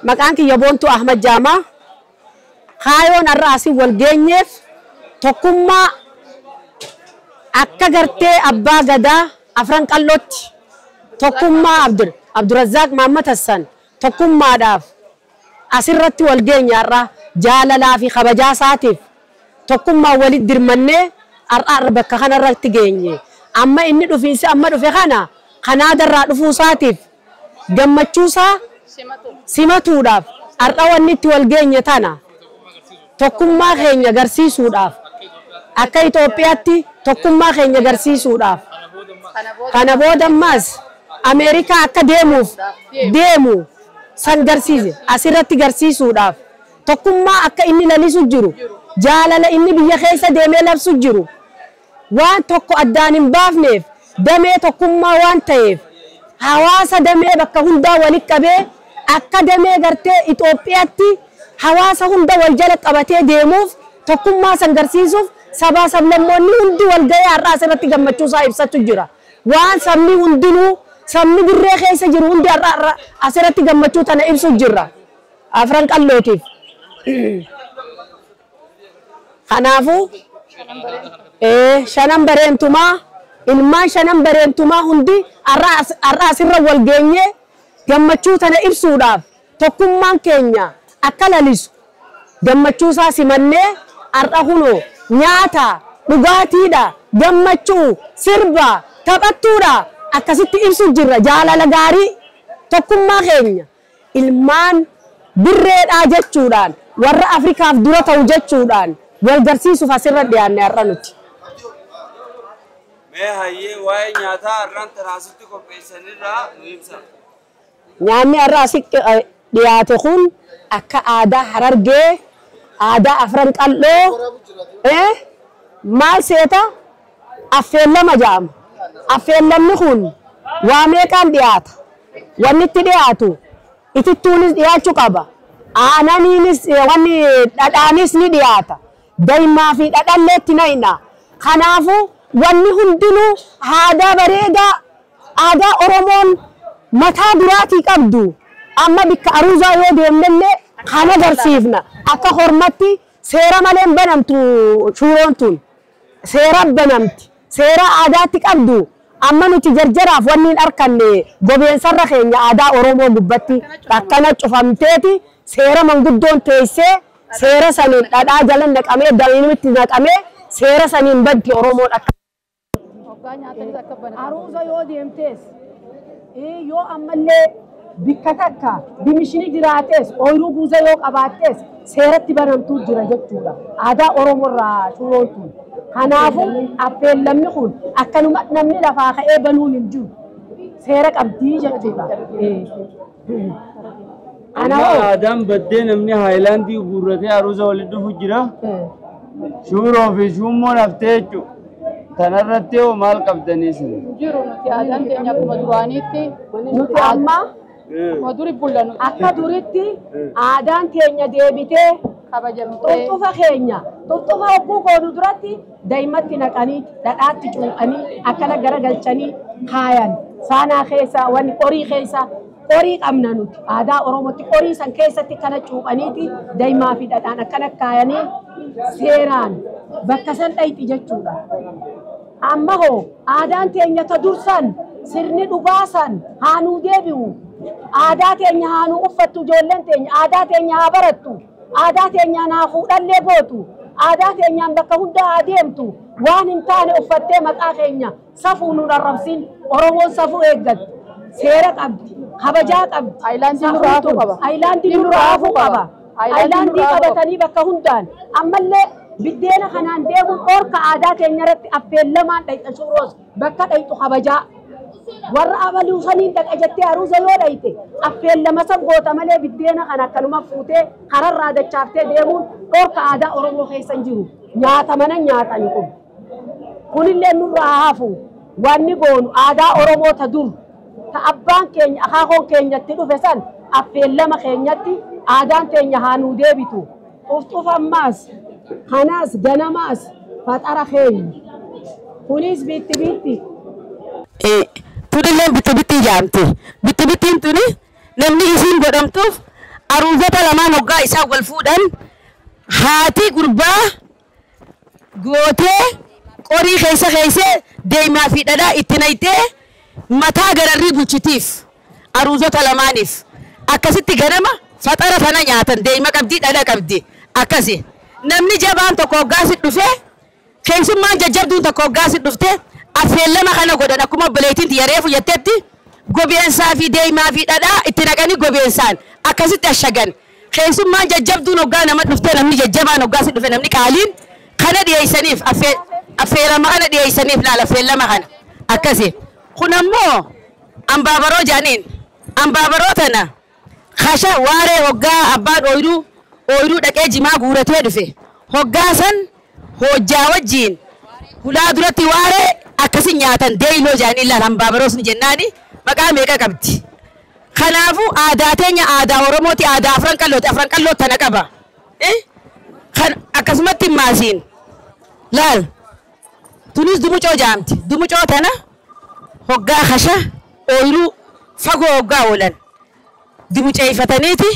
Maqaan kiyya Boontuu Ahmad Jaamaa. Kaayoon har'a asii wal geenyeef tokkummaa akka gartee abbaa gadaa Afran Qallootti tokkummaa Abdurazzaaq Mahammad Hassan tokkummaadhaaf asirratti wal geenye. Har'a jaalalaa fi kabajaa isaatiif tokkummaa walitti dirmannee har'a bakka kanarratti geenye. Amma inni dhufiinsi amma dhufe kana Kanaadarraa dhufuu isaatiif gammachuusaa simatuudhaaf har'a wanni itti wal geenye tana tokkummaa keenya agarsiisuudhaaf, akka Itoophiyaatti tokkummaa keenya agarsiisuudhaaf, kana booda ammas Ameerikaa akka deemuuf deemu san garsiise asirratti garsiisuudhaaf, tokkummaa akka inni lalisu jiru, jaalala inni biyya keessa deemee labsu jiru waan tokko addaan hin baafneef, damee tokkummaa waan ta'eef, hawaasa damee bakka hundaa walitti qabee akka damee gartee Itoophiyaatti hawaasa hunda wal jala qabatee deemuuf, tokkummaa san garsiisuuf sabaa sablammoonni hundi wal ga'ee har'a asirratti gammachuu isaa ibsachuu jira. Waan sabni hundinuu, sabni dirree keessa jiru hundi har'a asirratti gammachuu tana ibsu jira. Afran Qallootiif. Kanaafuu shanan bareentumaa, ilmaan shanan bareentumaa hundi har'a asirra wal geenyee gammachuu tana ibsuudhaaf, tokkummaan keenya akka lalisu gammachuu isaa simannee har'a kunoo nyaata dhugaatiidha, gammachuu, sirba, taphattuudha, akkasitti ibsu jirra. Jaalala gaarii, tokkummaa keenya, ilmaan dirreedhaa jechuudhaan, warra Afrikaaf dura ta'u jechuudhaan wal garsiisuuf asirra dhiyaanne har'a nuti. Mee hayyee, waa'ee nyaataa har'aan tanaasitti qopheessanirraa nu ibsa. Nyaanni har'a asitti dhiyaate kun akka aadaa Harargee, aadaa Afran Qalloo, maal seeta, affeellama jedhama. Affeellamni kun waa meeqaan dhiyaata? Wanni itti dhiyaatu itittuunis dhiyaachuu qaba. Aananiinis, wanni dhadhaanis ni dhiyaata. Daa'imaa fi dhadhallee itti naqna. Kanaafuu wanni hundinuu aadaa bareedaa, aadaa Oromoon mataa duraatii qabdu, amma bikka aruuzaa yoo deemnellee kan agarsiifna. Akka hormatti seera malee hin banamtu shuuroon tun. Seera banamti. Seera aadaatti qabdu. Amma nuti jarjaraaf wanni hin arkanne gobeensarra keenya aadaa Oromoo gubbatti akkana cufamteeti, seera manguddoon teessee seera saniin dhadhaa jala naqamee, daa'imni naqamee, seera saniin baddi Oromoon akka. Aruuza yoo deemtees, yoo ammallee bikka takka bimishni jiraates, ooyiruu guuza yoo qabaattees, seeratti banamtuu jira jechuudha. Aadaa Oromoo irraa shuuroon tun. Kanaafuu affeellamni kun akkanuma namni lafaa ka'ee banuun hin jiru. Seera qabdii jechuudha. Amma aadaan baddee namni haayilaandii guurratee aruuza walitti dhufu jira. Shuuroo fi shuummoon haftee jechuudha. Tanarratti hoo maal qabdanii isin? Jiru, nuti aadaan keenya akkuma duraaniitti. Nuti amma akkuma duri bulla nuti. Akka duritti aadaan keenya deebitee kabajamtee xuxufa keenya, xuxufa hogguu goonu duratti daa'imatti naqanii, dhadhaatti cuuphanii, akkana garagalchanii kaayan. Saanaa keessa, wanni qorii keessa, qorii qabna nuti aadaa Oromootti, qorii san keessatti kana cuuphaniiti daa'imaa fi dhadhaan akkana kaayanii seeraan bakka san dhayxi jechuudha. Amma hoo aadaan teenya ta dursan, sirni dhugaa san haa nuu deebi'u. Aadaa teenya haa nuu uffattu ijoolleen teenya, aadaa teenya haa barattu. Aadaa teenyaan haa fuudhallee gootu. Aadaa teenyaan bakka hunda haa deemtu. Waan hin taane uffattee maqaa keenya safuu nu arrabsin. Oromoon safuu eeggatti. Seera qabdi. Kabajaa qabdi. Aayilaandii nurraa hafuu qaba. Aayilaandii nurraa hafuu qaba. Aayilaandii qabatanii bakka hundaan. Ammallee biddeena kanaan deemuun dhorka. Aadaa keenya irratti affeellamaan dhayxa shuuroos bakka dhayxu kabajaa. Warra abaluu saniin dhaqa jettee aruuza yoo dhayte affeellama san goota malee biddeena kana akkanuma fuutee kararraa dachaaftee deemuun dhorka, aadaa Oromoo keessa hin jiru. Nyaata mana nyaatani kun. Kunillee nurraa hafu. Wanni goonu aadaa Oromoo ta dur, ta abbaan keenya akaakoon keenyatti dhufe san, affeellama keenyatti aadaan teenya haa nuu deebitu. Xufxuf ammaas kanaas ganamaas faxara keenya. Kunis bitti bitti. Tunillee bitti bitti jaamti. Bitti bittiin tuni namni isiin godhamtuuf Aruuzota lamaan hoggaa isaa wal fuudhan haati gurbaa gootee qorii keessa keessee deemaa fi dhadhaa itti nayitee mataa gararrii bulchitiif aruuzota lamaaniif akkasitti ganama faxara tana nyaatan deema qabdi dhadhaa qabdi akkasi namni jabaan tokko hoggaa si dhufee keessummaan jajjabduun tokko hoggaa si dhuftee affeellama kana godhan akkuma obboleettiin yaree jettetti gobeensaa fi deemaa fi dhadhaa itti naqanii gobeensaan akkasitti ashagan keessummaan jajjabduun hoggaa nama dhuftee namni jajjabaan hoggaa si dhufe namni qaaliin kana dhiyeessaniif affeerama kana dhiyeessaniif laala affeellama kana akkasi kun ammoo ambaabaroo jaaniin ambaabaroo tana kasha waaree hoggaa abbaan ooyiruu ooyiruu dhaqee jimaa guuratee dhufe hoggaa san hojjaa wajjiin hulaa duratti waaree akkasi nyaatan deeyiloo jaaniin laala ambaabaroo sun jennaani maqaa meeqa qabdi. Kanaafuu aadaa teenya aadaa Oromooti aadaa afran qallooti afran qalloo tana qaba. Kan akkasumatti maasiin laal tunis dumucoo jaamti dumucoo tana hoggaa kasha ooyiruu fagoo hoggaa oolan dumuceeffataniiti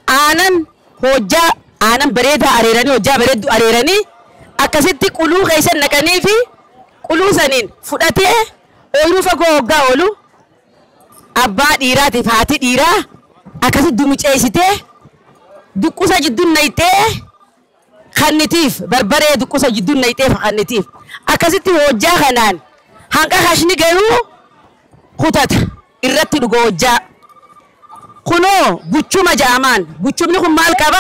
aanan hojjaa aanan bareedaa areeranii hojjaa bareedduu areeranii akkasitti quluu keessa naqanii fi quluu saniin fudhatee ooyiruu fagoo hoggaa oolu abbaa dhiiraatiif haati dhiiraa akkasitti dumuceessitee duqqusa jidduun nayitee kannitiif barbaree duqqusa jidduun nayitee kannitiif akkasitti hojjaa kanaan hanqa kashni garuu kutata irratti dhuga hojjaa kunoo buchuma ja'amaan buchumni kun maal qaba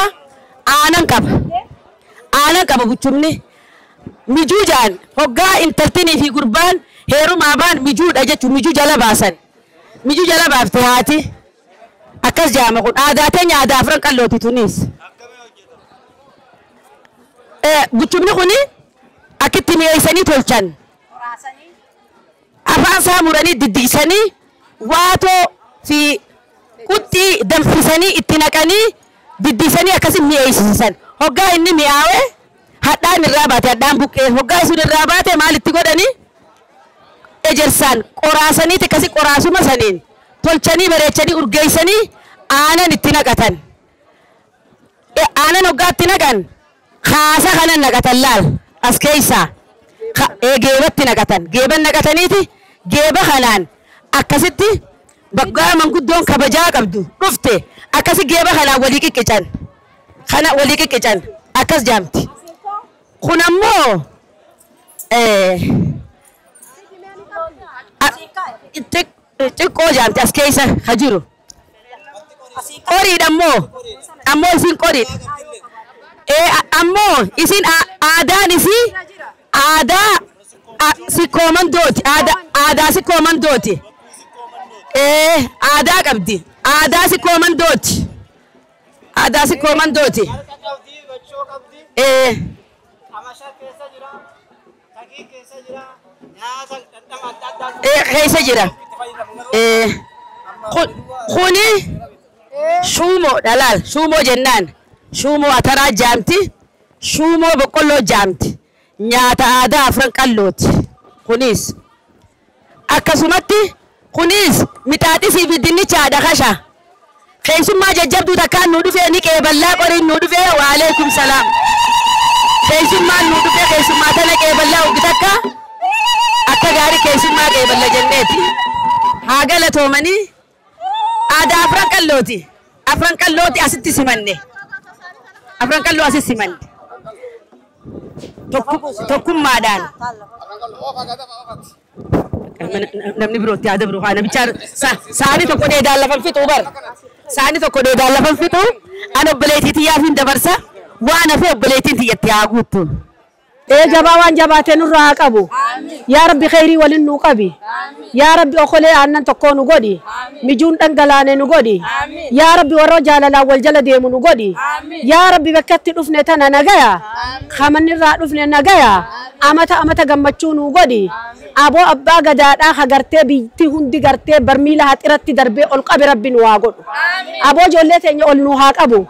aanan qaba aanan qaba buchumni mijuu ja'an hoggaa intaltinii fi gurbaan heerumaa baan mijuudha jechuun mijuu jala baasan mijuu jala baafte haati akkas jaama kun aadaa teenya aadaa afran qallooti tunis. Buchumni kuni akkitti mi'eessanii tolchan afaan isaa muranii diddigsanii waatoo fi quxxii danfisanii itti naqanii diddigsanii akkasi mi'eessisan hoggaa inni mi'aawe hadhaan irraa baate hadhaan buqqee hoggaa isin irraa baate maal itti godhanii ejersaan qoraasaniiti akkasi qoraasuma saniin tolchanii bareechanii urgeessanii aanan itti naqatan aanan hoggaa itti naqan kaasa kanan naqatan laal as keessaa geebatti naqatan geeban naqataniiti geeba kanaan akkasitti bakka manguddoon kabajaa qabdu dhufte akkasi geeba kanaan walii qiqqican kana walii qiqqican akkas jaamti kun ammoo xiqqoo jaamti as keessa ka jiru qoriidha ammoo isin qoriidha ammoo isin aadaan isii aadaa sikkoomandooti aadaa sikkoomandooti aadaa qabdi aadaa sikkoomandooti aadaa sikkoomandooti keessa jira kuni shuumoo dhalaal shuumoo jennaan shuumoo ataraa jaamti shuumoo boqqolloo jaamti nyaata aadaa afran qallooti kunis akkasumatti kunis mixaaxisii fi dinnicha haadha kasha keessummaa jajjabduu takkaan nu dhufee ni qeeballaa qoriin nu dhufee waaleekum salaam keessummaan nu dhufee keessummaa tana qeeballaa hundi takka akka gaarii keessummaa qeeballa jenneeti haa galatoomanii aadaa afran qallooti afran qallooti asitti simanne afran qalloo asitti simanne tokkummaadhaan namni birootti yaada biroo haa namicha saani tokko dheedaan lafan fixuu bar saani tokko dheedaan lafan fixuu an obboleettii xiyyaaf hin dabarsa waan hafe obboleettiin xiyyatti haa guuttu. Jabaa waan jabaatee nurraa haa qabu. Yaa Rabbi khayrii waliin nuu qabi. Yaa Rabbi okolee aannan tokkoo nu godhi. Mijuun dhangalaane nu godhi. Yaa Rabbi warra jaalalaan wal jala deemu nu godhi. Yaa Rabbi bakkatti dhufne tana nagaya. Kamanirraa dhufne nagaya. Amata amata gammachuu nu godhi. Aboo abbaa gadaadhaa hagartee biitti hundi gartee barmiila haxiratti darbee ol qabe Rabbi nu haa godhu. Aboo ijoollee teenya ol nu haa qabu.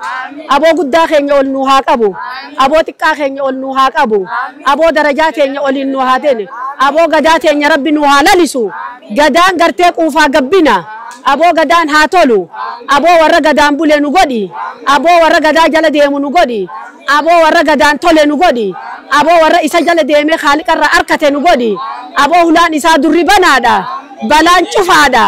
Aboo guddaa keenya ol nu haa qabu. Aboo xiqqaa keenya ol nu haa qabu. Aboo darajaa teenya oliin nu haa teene. Aboo gadaa teenya Rabbi nu haa lalisu. Gadaan gartee quufaa gabbina. Aboo gadaan haa tolu. Aboo warra gadaan bule nu godhi. Aboo warra gadaa jala deemu nu godhi. Aboo warra gadaan tole nu godhi. Aboo warra isa jala deemee haaliqarraa arkate nu godhi. Aboo hulaan isaa durri banaadha. Balaan cufaadha.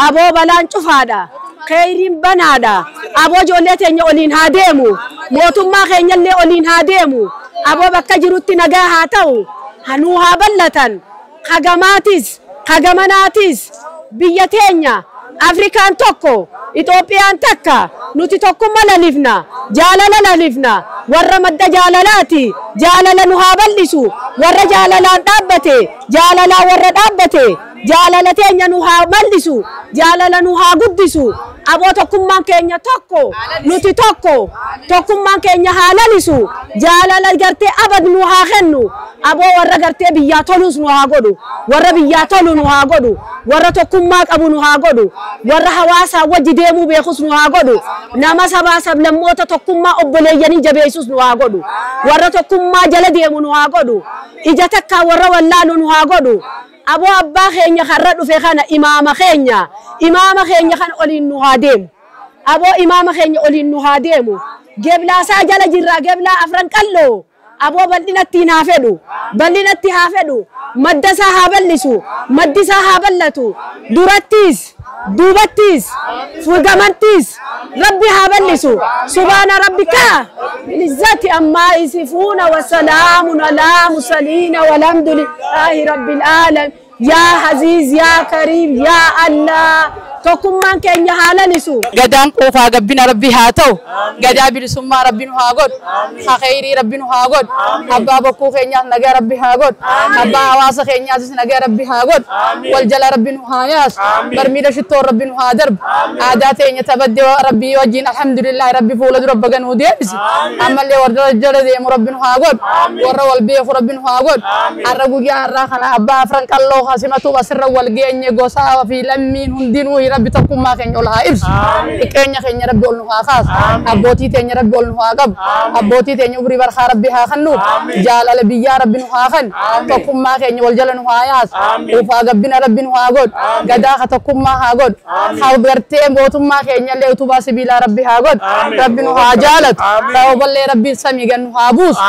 Aboo balaan cufaadha. Kheyriin banaadha. Aboo ijoollee teenya oliin haa deemu. Mootummaa keenyallee oliin haa deemu. Aboo bakka jirutti nagaa haa ta'u. Hanuu haa bal'atan. Kagamaatis, kagamanaatis biyya teenya Afrikaan tokko, Itoophiyaan takka, nuti tokkummaa lalifna, jaalala lalifna, warra madda jaalalaati, jaalala nu haa bal'isu, warra jaalalaan dhaabbate, jaalalaa warra dhaabbate, jaalala teenya nu haa bal'isu, jaalala nu haa guddisu, aboo tokkummaan keenya tokko, nuti tokko, tokkummaan keenya haa lalisu, jaalala gartee abad nu haa kennu, aboo warra gartee biyyaa tolus nu haa godhu, warra biyyaa tolu nu haa godhu, warra tokkummaa qabu nu haa godhu, warra hawaasaa wajji deemuu beekus nu haa godhu, nama sabaa sablammoota tokkummaa obboleeyyanii jabeessus nu haa godhu, warra tokkummaa jala deemu nu haa godhu, ija takkaa warra wallaalu nu haa godhu. Aboo abbaa keenya karra dhufe kana imaama keenya kana oliin nu haa deemu. Aboo imaama keenya oliin nu haa deemu. Geblaasaa jala jirra, geblaa afran qalloo. Aboo bal'inatti haa fedhu, bal'inatti haa fedhu, madda isaa haa bal'isu, maddi isaa haa bal'atu, durattis, duubattis, fuulgamantis, rabbi haa bal'isu. Subhaana rabbika bil'izzati ammaa yasifuuna wasalaamun alaa mursaliina walhamdulillaahi rabbil aalamiin. Yaa Aziz, yaa Kariim, yaa Allah, tokkummaan keenya haa lalisu. Gadaan qoofaa gabbina rabbi haa ta'u. Gadaa bilisummaa rabbi nu haa godhu. Khayrii rabbi nu haa godhu. Abbaa bokkuu keenyaas nagaa rabbi haa godhu. Abbaa hawaasa keenyaas nagaa rabbi haa godhu. Wal jala rabbi nu haa yaasu. Barmiila shittoo rabbi nu haa darbu. Aadaa teenya tabaddee rabbii wajjin alhamdulillah rabbi fuula dura baga nuu deebisi. Ammallee warra jala deemu rabbi nu haa godhu. Warra wal beeku rabbi nu haa godhu. Har'a guyyaa har'aa kana abbaa afran qalloo hasimatu asirra wal geenye gosaa fi lammiin hundinuu rabbi tokkummaa keenya ol haa ibsu. Xiqqeenya keenya rabbi ol nu haa kaasu. Abbootii teenya rabbi ol nu haa qabu. Abbootii teenya umrii barkaa rabbi haa kennuuf. Jaalala biyyaa rabbi nu haa kennu. Tokkummaa keenya wal jala nu haa yaasu. Ufaa gabbina rabbi nu haa godhu. Gadaa ka tokkummaa haa godhu. Haa gartee mootummaa keenya illee utubaa sibiilaa rabbi haa godhu. Rabbi nu haa jaalatu. Rooballee rabbiin samii gan nu haa buusu.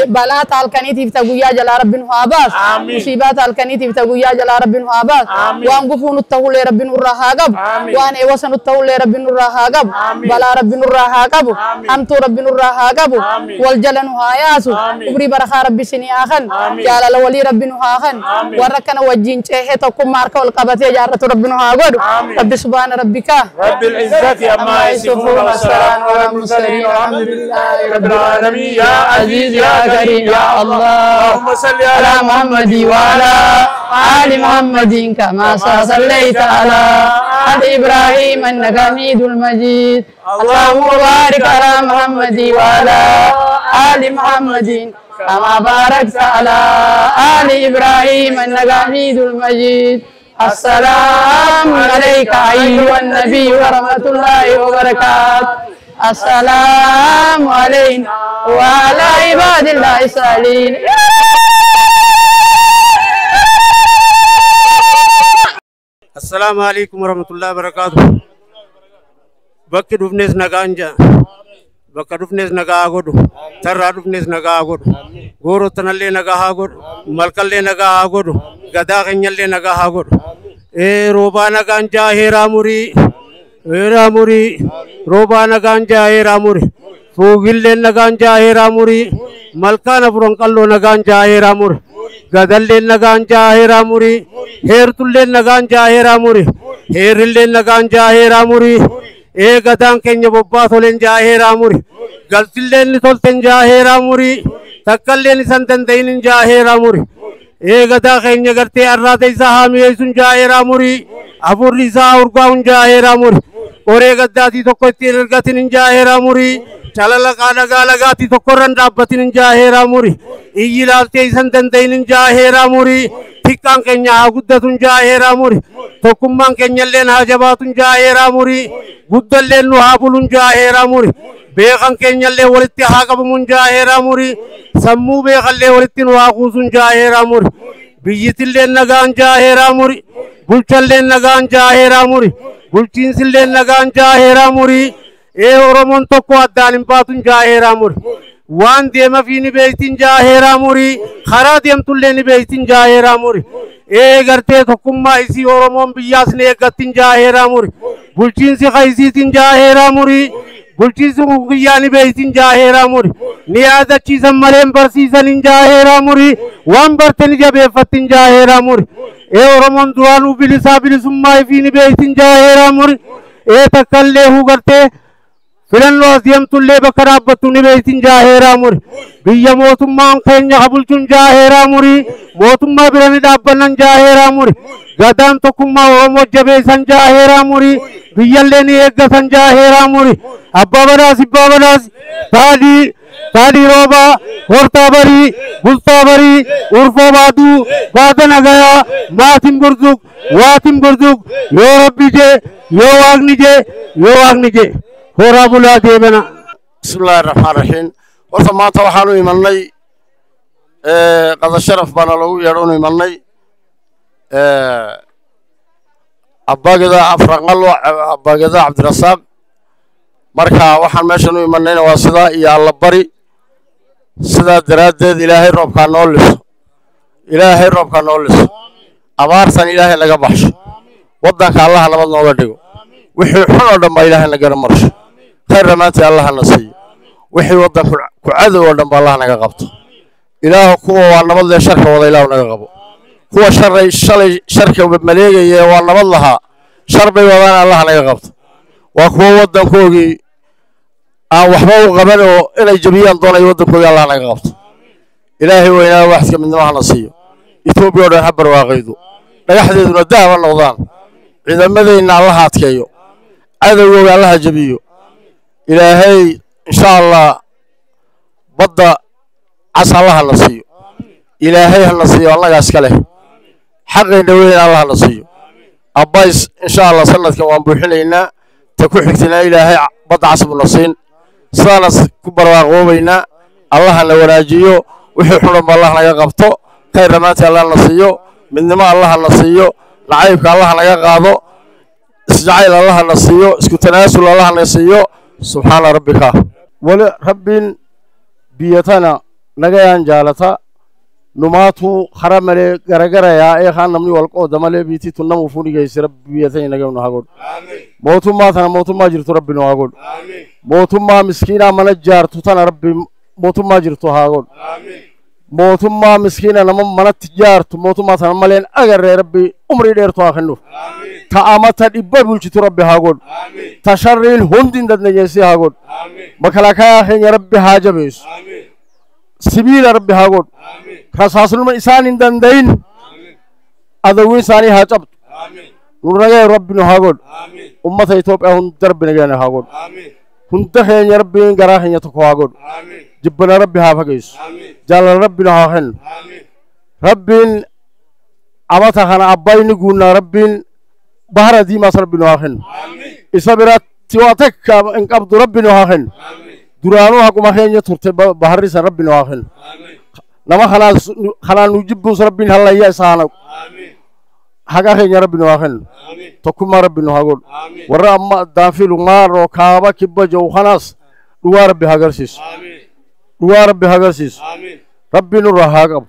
Balaa taalkaniitiif ta guyyaa jalaa rabbi nu haa baasu. Musiibaa taalkaniitiif ta guyyaa jalaa rabbi nu haa baasu. Waan gufuu nutti ta'ullee rabbi nurraa haa qabu. Waan eewwasa nutti ta'ullee rabbi nurraa haa qabu. Balaa rabbi nurraa haa qabu. Hamtuu rabbi nurraa haa qabu. Wal jala nu haa yaasu. Umrii barakaa rabbi isinii haa kennu. Jaalala walii rabbi nu haa kennu. Warra kana wajjin ceehee tokkummaa harka wal qabatee jaarratu rabbi nu haa godhu. Rabbi subhaana rabbika. Rabbil izzati ammaa yasifuun wa salaamun alal mursaliin walhamdulillahi rabbil aalamiin. Yaa Aziz yaa Kariim yaa Allah. Allahumma salli ala Muhammadi wa ala آل محمد كما صليت على آل إبراهيم إنك حميد مجيد. اللهم بارك على محمد وعلى آل محمد كما باركت على آل إبراهيم إنك حميد مجيد. السلام عليك أيها النبي ورحمة الله وبركاته. السلام علينا وعلى عباد الله الصالحين. السلام عليكم ورحمة الله وبركاته. Bakki dhufnes nagaan jaa. Bakka dhufnes nagaa haa godhu. Tarraa dhufnes nagaa haa godhu. Goorottanallee nagaa haa godhu. Malkallee nagaa haa godhu. Gadaa keenyallee nagaa haa godhu. Roobaa nagaan jaa heeraa murii. Heeraa murii. Roobaa nagaan jaa heeraa murii. Fuugillee nagaan jaa heeraa murii. Malkaan afuran qalloo nagaan jaa heeraa murii. Gadallee nagaan jaa heeraa murii. Heertullee nagaan jaa heeraa murii. Heerillee nagaan jaa heeraa murii. Gadaan keenya bobbaa toleen jaa heeraa murii. Galtillee ni tolteen jaa heeraa murii. Takkallee ni san danda'in jaa heeraa murii. Gadaa keenya gartee arraata isaa haa mi'eessuun jaa heeraa murii. Afurri isaa urgaa'uun jaa heeraa murii. Qoree gaddaatii tokko ittiin ergatin jaa heeraa murii. Calalaqaa dhagaa lagaatii tokkorra hin dhaabbatin jaa heeraa murii. Iyyi laaltee isan danda'in jaa heeraa murii. Xiqqaan keenya haa guddatuun jaa heeraa murii. Tokkummaan keenyalleen haa jabaatuun jaa heeraa murii. Guddalleen nu haa buluun jaa heeraa murii. Beekan keenyallee walitti haa qabamuun jaa heeraa murii. Sammuu beekallee walitti nu haa kuusuun jaa heeraa murii. Biyyitillee nagaan jaa heeraa murii. Bulchallee nagaan jaa heeraa murii. Bulchiinsillee nagaan jaaheeraa murii. Ee Oromoon tokko addaan hin baatun jaaheeraa muri. Waan deema fi ni beektin jaaheeraa murii. Karaa deemtullee ni beektin jaaheeraa muri. Ee gartee tokkummaa isii Oromoon biyyaas ni eeggattin jaaheeraa muri. Bulchiinsi qaysiitiin jaaheeraa murii. Bulchiinsi guyyaa ni beektin jaaheeraa muri. Ni yaadachiisan malee hin barsiisan hin jaaheeraa murii. Waan barte ni jabeeffattin jaaheeraa muri. Ee Oromoon duraanuu bilisaa bilisummaa fi ni beektin jaaheeraa muri. Ee takkallee hugartee filannoo as deemtullee bakka dhaabbattu ni beektin jaaheeraa muri. Biyya mootummaan keenya kabulchuun jaaheeraa muri. Mootummaa bira ni dhaabbannan jaaheeraa muri. Gadaan tokkummaa Oromoo jabeessan jaaheeraa muri. Biyyallee ni eeggatan jaaheeraa muri. Abbaa badhaas abbaa badhaas taadii taadii roobaa hortaa barii bultaa barii urfoo baaduu baada nagayaa maatiin burzuq waatiin burzuq yoo rabbi jee yoo waaqni jee yoo waaqni jee horaa bulaa deebana. Bismillaahi raxmaan raxiim. Horta maanta waxaanu imanay qada sharaf baana loogu yeedho imanay abbaagada Afranqalo abbaagada Cabdirasaaq. Marka waxaan meeshan u imanayna waa sidaa iyo alla bari. Sidaa daraaddeed Ilaahay roobkaa noo liso, Ilaahay roobkaa noo liso, abaartan Ilaahay naga baxsho, waddanka Allaha nabad nooga dhigo, wixii xun oo dhan baa Ilaahay nagala marsho, khayr dhammaantii Allaha na siiyo, wixii waddanku ku cadow oo dhan ba Allaha naga qabto. Ilaahu kuwa waa nabad lee sharka wada Ilaahu naga qabo, kuwa sharay shalay sharka maleegaya waa nabad lahaa shar bay wadaan Allaha naga qabto. Waa kuwa waddankoogii aan waxba u qaban oo inay jabiyaan doonay waddankoogii Allaha naga qabto. Ilaahay weynaa waxka midnimo na siiyo. Itoobiya oo dhan ha barwaaqaydo, dhagaxdeeduna dahab ha noqdaan, ciidamadeenna Allaha adkeeyo, cadowgooga Allaha jabiyo. Ilaahay insha Allah badda cas Allaha na siiyo, Ilaahay ha na siiyo, annagaa iska leh, xaqeenna weyn Allaha na siiyo. Abbays insha Allah sanadkan waan buuxinaynaa, ta ku xigtayna Ilaahay badda cas buu na siin, sidaana ku barwaaqoobaynaa. Allaha na wanaajiyo, wixii xunanba Allah naga qabto, khayr dhammaantii Allah na siiyo, midnimo Allaha na siiyo, nacaybka Allaha naga qaado, isjacayl Allaha na siiyo, isku tanaasul Allaha na siiyo. Subxaana rabbika wali rabbin biyatana nagayaan jaalata numaatu hara malee garagarayaa ee kaan namni wal qooda malee biitii tun nama ufuunigeysi rabbi biyatani nagaynu hagodhu. Mootummaa tana mootummaa jirtu rabbi nu hagodhu. Mootummaa miskiinaa mana jaartu tana rabbi mootummaa jirtu haa godhu. Mootummaa miskiina nama manatti jaartu mootummaa tana maleen agarree rabbi umrii dheertu haa kennuuf. Ta amata dhibba bulchitu rabbi haa godhu. Ta sharriin hundi hin dandeenyeessii haa godhu. Makalaakaa keenya rabbi haa jabeessu. Sibiila rabbi haa godhu. Rasaasnuma isaan hin danda'in adawwiin isaanii haa cabdu. Nu nagaya rabbi nu haa godhu. Ummata Itoophiyaa hunda rabbi nagaya haa godhu. Hunda keenya rabbiin garaa keenya tokko haa godhu. Jibbana rabbi haa fageessu. Jaalala rabbi nu haa kennu. Rabbiin amata kana abbayni guunnaa rabbiin bahara diimaas rabbi nu haa kennu. Isa biratti waa takka hin qabdu rabbi nu haa kennu. Duraanuu haquma keenya turte baharri san rabbi nu haa kennu. Nama kanaan nu jibbuus rabbiin hallayyaa isa haa naqu. Haqa keenya rabbi nu haa kennu. Tokkummaa rabbi nu haa godhu. Warra amma addaan filu maarroo kaaba kibba jiru kanaas dhugaa rabbi haa agarsiisu. Dhugaa rabbi haa agarsiisu. Rabbi nurraa haa qabu.